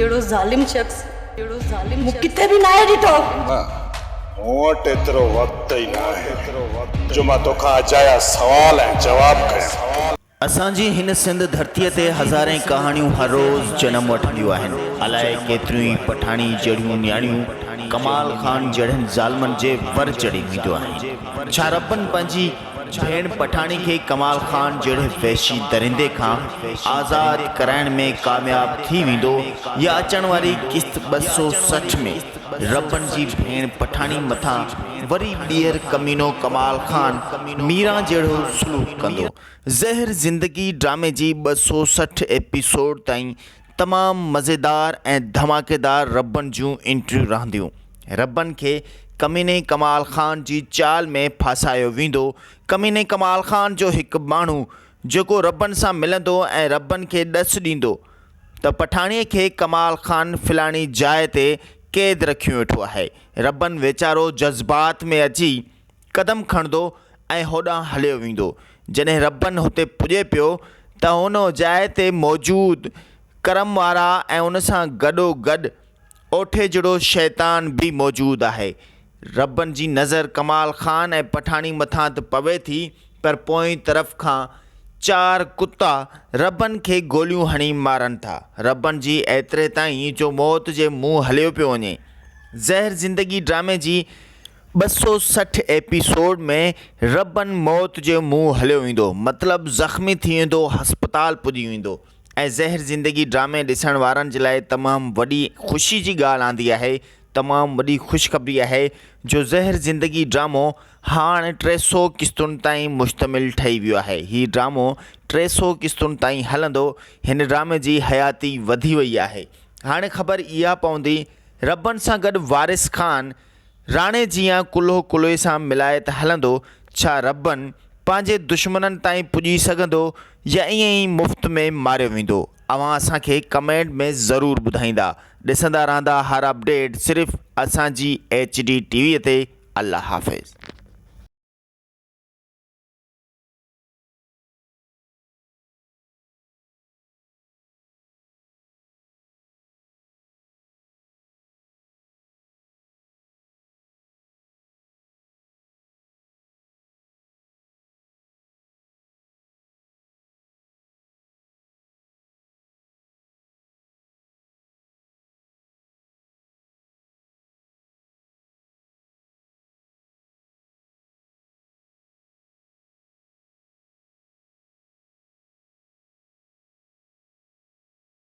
اهڙو ظالم شخص مون ڪٿي به ناهي ڏٺو. نه، مون وٽ ايترو وقت ئي ناهي جو مان توکان اجايا سوال ۽ جواب ڪيان. اسان جي هن سنڌ ڌرتيء تي هزارين ڪهاڻيون هر روز جنم وٺنديون آهن. الائي ڪيتريون ئي پٺاڻي جهڙيون نياڻيون ڪمال خان جهڙن ظالمن جي ور چڙهي وينديون آهن. ڇا ربن پنهنجي ڀيڻ پٺاڻي کي ڪمال خان جهڙي وحشي درندي کان آزاد ڪرائڻ ۾ ڪامياب ٿي ويندو يا اچڻ واري قسط 260 ۾ ربن جي ڀيڻ پٺاڻي مٿان وري ٻيهر ڪمينو ڪمال خان ميران جهڙو سلوڪ ڪندو. زهر زندگي ڊرامي جي 260 ايپيسوڊ تائين تمام مزيدار ۽ ڌماڪيدار ربن جون انٽريون رهنديون. ربن کي ڪميني ڪمال خان جي چال ۾ ڦاسايو ويندو. ڪميني ڪمال خان جو هڪ ماڻهو جيڪو ربن سان ملندو ۽ ربن کي ڏس ڏيندو ته پٺاڻي کي ڪمال خان فلاڻي جاء تي قيد رکيون ويٺو آهي. ربن ويچارو جذبات ۾ اچي قدم کڻندو ۽ هوڏانهن هليو ويندو. جڏهن ربن هتي پڄي پيو ته ان جاء تي موجود ڪرم وارا ۽ ان سان گڏو گڏ اوٺي جهڙو شيطان به موجود آهي. ربن جي نظر ڪمال خان ۽ پٺاڻي مٿان ته پوي ٿي پر پوئين طرف کان چار ڪتا ربن کي گوليون هڻي مارن ٿا. ربن جي ايتري تائين جو موت جي منهن هليو پيو وڃي. زهر زندگي ڊرامي جي 260 ايپيسوڊ ۾ ربن موت جي منهن هليو ويندو مطلب زخمي ٿي ويندو هسپتال پڄي ويندو ۽ زهر زندگي ڊرامي ڏسڻ وارن جي لاء تمام وڏي خوشي جي ڳالهه آندي آهي تمام وڏي خوشخبري آهي جو زهر زندگي ڊرامو هاڻ 300 قسطن تائين مشتمل ٺهي ويو آهي هي ڊرامو 300 قسطن تائين هلندو هن ڊرامي جي حياتي وڌي وئي آهي هاڻي خبر اها پوندي ربن سان گڏ وارث خان راڻي جيان ڪلهو ڪلهي سان ملائي ته هلندو، ڇا ربن پنهنجي دشمنن تائين پڄي سگهندو يا ائين ئي مفت ۾ ماريو ويندو؟ اوهان اسان کي ڪمينٽ ۾ ضرور ٻڌائيندا. ڏسندا رهندا هر اپڊيٽ صرف اسان جي ايڇ ڊي ٽي وي تي. الله حافظ.